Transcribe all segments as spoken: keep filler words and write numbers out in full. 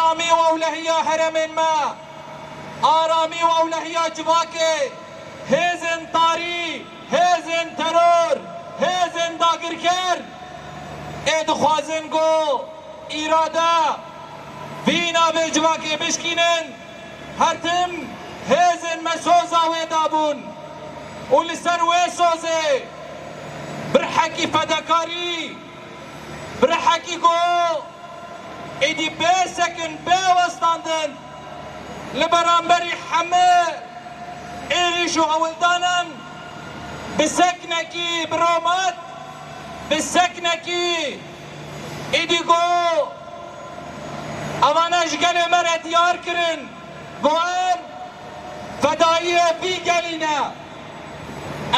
Aramî û ewlehiya herêmên me, aramî û ewlehiya civakê, hêzên tarî, hêzên teror, hêzên dagirker ê dixwazin ku îrade vî navê civakê bişkînin, her tim hêzên me soza wê dabûn û li ser wê sozê bi rihekî fedekarî, bi rihekî ku êdî bê sekin, bê westandin li beramberî heme êrîş û hewldanan bi seknekî bi romat, bi seknekî êdî ku evana ji gelê me re diyar kirin ku em fedayiyê vî gelî ne.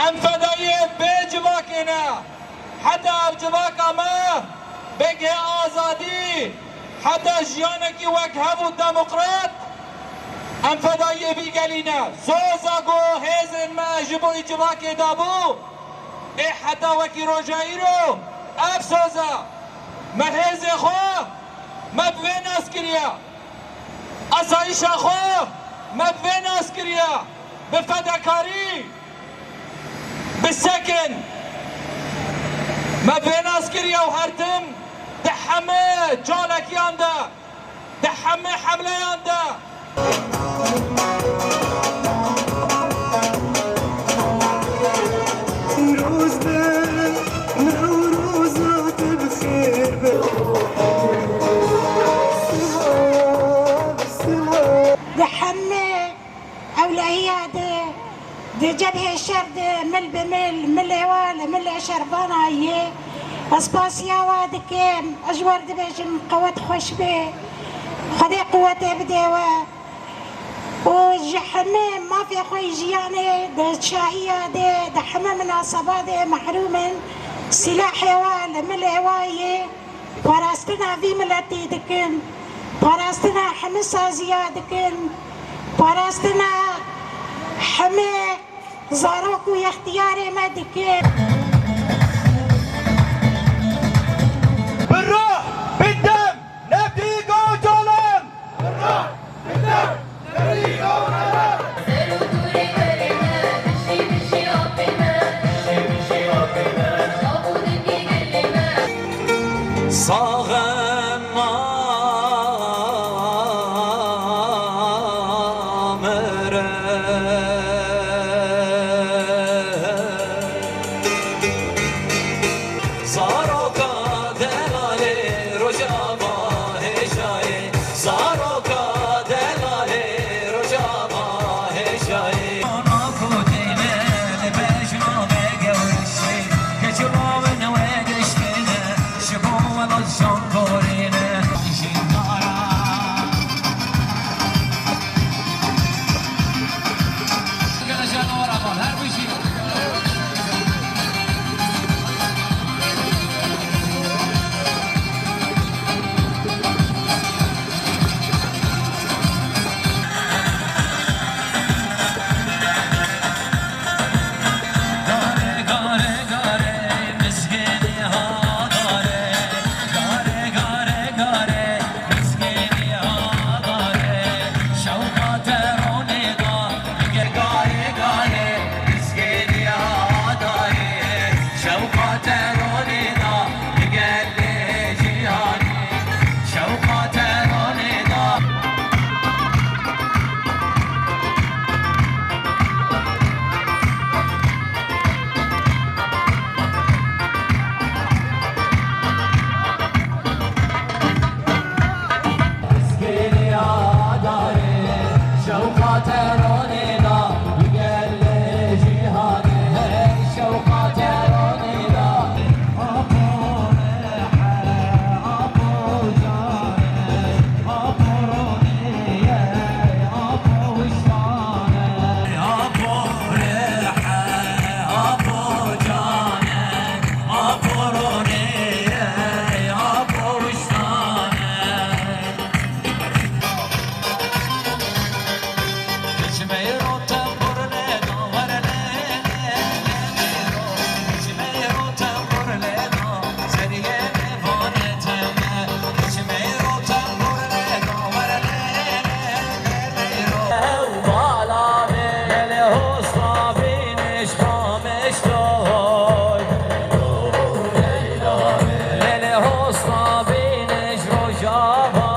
Em fedayiyê vê civakê ne. Heta ev civaka me bêgihê azadî, heta jiyanekî wekhev û demokrat, em fedayiyê vî gelî ne. Soza ku hêzên me ji bo î civakê dabû, ê heta wekî roja îro, ev soza me hêzê xwe me bi vê nas kiriye. Asayîşa xwe me bi vê nas kiriye, bi fedekarî, bi sekin. Me bi vê nas kiriye û her tim di heme çalakiyan de, di heme hemleyan de. Newroz be, Newroza te bi xêr be. Di hemê ewlehiya de, di cebhê şer de mil bi mil, milê we li milê şervana yê. Ez spasiya we dikim, ez ji we re dibêjim qewet xweş be, Xwedê quwetê bide we. Û ji hemê mafê xwe yî jiyanê di şahiya de, di heme minaseba de mehrûm in. Sîlahê we li milê we yê. Parastina vî miletî dikin. Parastina hemî saziya dikin. Parastina hemê zarok û yextiyarê me dikin. Bi ruh, bi dem, Nefîg Ocalan! Saxe namere. Ava